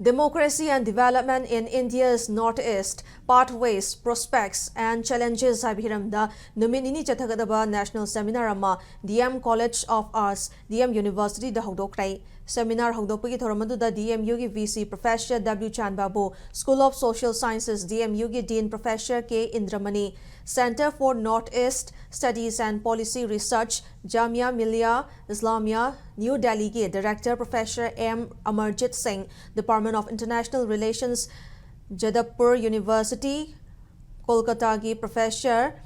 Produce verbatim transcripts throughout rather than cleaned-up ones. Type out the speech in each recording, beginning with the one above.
Democracy and Development in India's Northeast, Pathways, Prospects and Challenges ꯍꯥꯏꯕ ꯍꯤꯔꯝꯗ ꯅꯨꯃꯤꯠ ꯅꯤꯅꯤ ꯆꯠꯊꯒꯗꯕ national seminar ꯑꯃ D M College of Arts, D M University the ꯍꯧꯗꯣꯛꯈ꯭ꯔꯦ꯫ Seminar ꯍꯧꯗꯣꯛꯄꯒꯤ ꯊꯧꯔꯝ ꯑꯗꯨꯗ D M U ꯒꯤ V C Professor W ꯆꯥꯟꯕꯥꯕꯨ, School of Social Sciences, D M U ꯒꯤ Dean Professor K ꯏꯟꯗ꯭ꯔꯃꯅꯤ, Center for North East Studies and Policy Research, Jamia Millia Islamia, New Delhi ꯒꯤ Director Professor M Amarjit Singh, Department of International Relations, Jadavpur University, ꯀꯣꯜꯀꯇꯥꯒꯤ Professor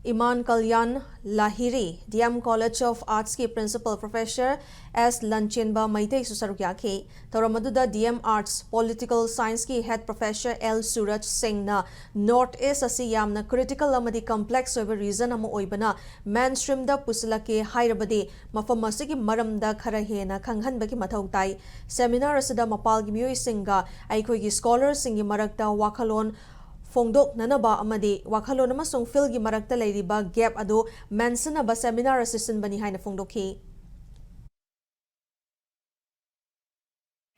ꯏꯃꯥꯟ Kalyan ꯂꯥꯍꯤꯔꯤ, D M College of Arts ꯀꯤ Principal Professor S ꯂꯟꯆꯦꯟꯕ ꯃꯩꯇꯩꯁꯨ ꯁꯔꯨꯛ ꯌꯥꯈꯤ꯫ ꯊꯧꯔꯝ ꯑꯗꯨꯗ D M Arts Political Science ꯀꯤ Head Professor L ꯁꯨꯔꯖ ꯁꯤꯡꯅ North East ꯑꯁꯤ ꯌꯥꯝꯅ critical ꯑꯃꯗꯤ complex ꯑꯣꯏꯕ region ꯑꯃ ꯑꯣꯏꯕꯅ, mainstream ꯗ ꯄꯨꯁꯤꯜꯂꯛꯀꯦ ꯍꯥꯏꯔꯕꯗꯤ ꯃꯐꯝ ꯑꯁꯤꯒꯤ ꯃꯔꯝꯗ ꯈꯔ ꯍꯦꯟꯅ ꯈꯪꯍꯟꯕꯒꯤ ꯃꯊꯧ ꯇꯥꯏ꯫ Seminar ꯑꯁꯤꯗ ꯃꯄꯥꯜꯒꯤ ꯃꯤꯑꯣꯏꯁꯤꯡꯒ ꯑꯩꯈꯣꯏꯒꯤ scholar ꯁꯤꯡꯒꯤ ꯃꯔꯛꯇ ꯋꯥꯈꯜꯂꯣꯟ ꯐꯣꯡꯗꯣꯛꯅꯅꯕ ꯑꯃꯗꯤ ꯋꯥꯈꯜꯂꯣꯟ ꯑꯃꯁꯨꯡ field ꯒꯤ ꯃꯔꯛꯇ ꯂꯩꯔꯤꯕ gap ꯑꯗꯨ ꯃꯦꯟꯁꯤꯟꯅꯕ seminar ꯑꯁꯤ ꯁꯤꯟꯕꯅꯤ ꯍꯥꯏꯅ ꯐꯣꯡꯗꯣꯛꯈꯤ꯫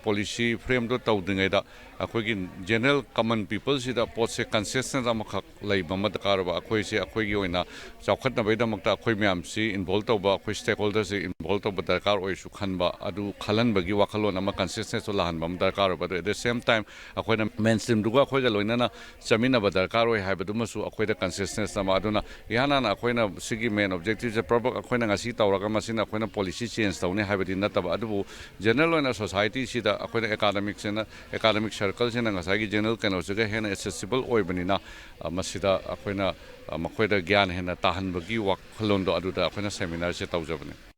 Policy frame ꯗꯣ ꯇꯧꯗ꯭ꯔꯤꯉꯩꯗ ꯑꯩꯈꯣꯏꯒꯤ general common people ꯁꯤꯗ ꯄꯣꯠꯁꯦ consciousness ꯑꯃꯈꯛ ꯂꯩꯕ ꯑꯃ ꯗꯔꯀꯥꯔ ꯑꯣꯏꯕ꯫ ꯑꯩꯈꯣꯏꯁꯦ ꯑꯩꯈꯣꯏꯒꯤ ꯑꯣꯏꯅ ꯆꯥꯎꯈꯠꯅꯕꯒꯤꯗꯃꯛꯇ ꯑꯩꯈꯣꯏ ꯃꯌꯥꯝꯁꯤ involve ꯇꯧꯕ, ꯑꯩꯈꯣꯏ stakeholders ꯁꯤ involve ꯇꯧꯕ ꯗꯔꯀꯥꯔ ꯑꯣꯏꯁꯨ ꯈꯟꯕ, ꯑꯗꯨ ꯈꯜꯍꯟꯕꯒꯤ ꯋꯥꯈꯜꯂꯣꯟ ꯑꯃ, consciousness ꯇꯣ ꯂꯥꯛꯍꯟꯕ ꯑꯃ ꯗꯔꯀꯥꯔ ꯑꯣꯏꯕ꯫ ꯑꯗꯨ at the same time ꯑꯩꯈꯣꯏꯅ mainstream ꯗꯨꯒ ꯑꯩꯈꯣꯏꯒ ꯂꯣꯏꯅꯅ ꯆꯠꯃꯤꯟꯅꯕ ꯗꯔꯀꯥꯔ ꯑꯣꯏ ꯍꯥꯏꯕꯗꯨꯃꯁꯨ ꯑꯩꯈꯣꯏꯗ consciousness ꯑꯃ꯫ ꯑꯗꯨꯅ ꯏꯍꯥꯟ ꯍꯥꯟꯅ ꯑꯩꯈꯣꯏꯅ ꯁꯤꯒꯤ main objective ꯁꯦ ꯄ꯭ꯔꯣꯕꯛ ꯑꯩꯈꯣꯏꯅ ꯉꯁꯤ ꯇꯧꯔꯒ ꯃꯁꯤꯅ ꯑꯩꯈꯣꯏꯅ policy change ꯇꯧꯅꯤ ꯍꯥꯏꯕꯗꯤ ꯅꯠꯇꯕ, ꯑꯗꯨꯕꯨ general ꯑꯣꯏꯅ society ꯁꯤꯗ ꯑꯩꯈꯣꯏꯅ academic ꯁꯤꯅ, academic circle ꯁꯤꯅ ꯉꯁꯥꯏꯒꯤ general ꯀꯩꯅꯣꯁꯤꯒ ꯍꯦꯟꯅ accessible ꯑꯣꯏꯕꯅꯤꯅ, ꯑ, ꯃꯁꯤꯗ ꯑꯩꯈꯣꯏꯅ, ꯑ, ꯃꯈꯣꯏꯗ ꯒ꯭ꯌꯥꯟ ꯍꯦꯟꯅ ꯇꯥꯍꯟꯕꯒꯤ ꯋꯥꯈꯜꯂꯣꯟꯗꯣ ꯑꯗꯨꯗ ꯑꯩꯈꯣꯏꯅ seminar ꯁꯦ ꯇꯧꯖꯕꯅꯤ꯫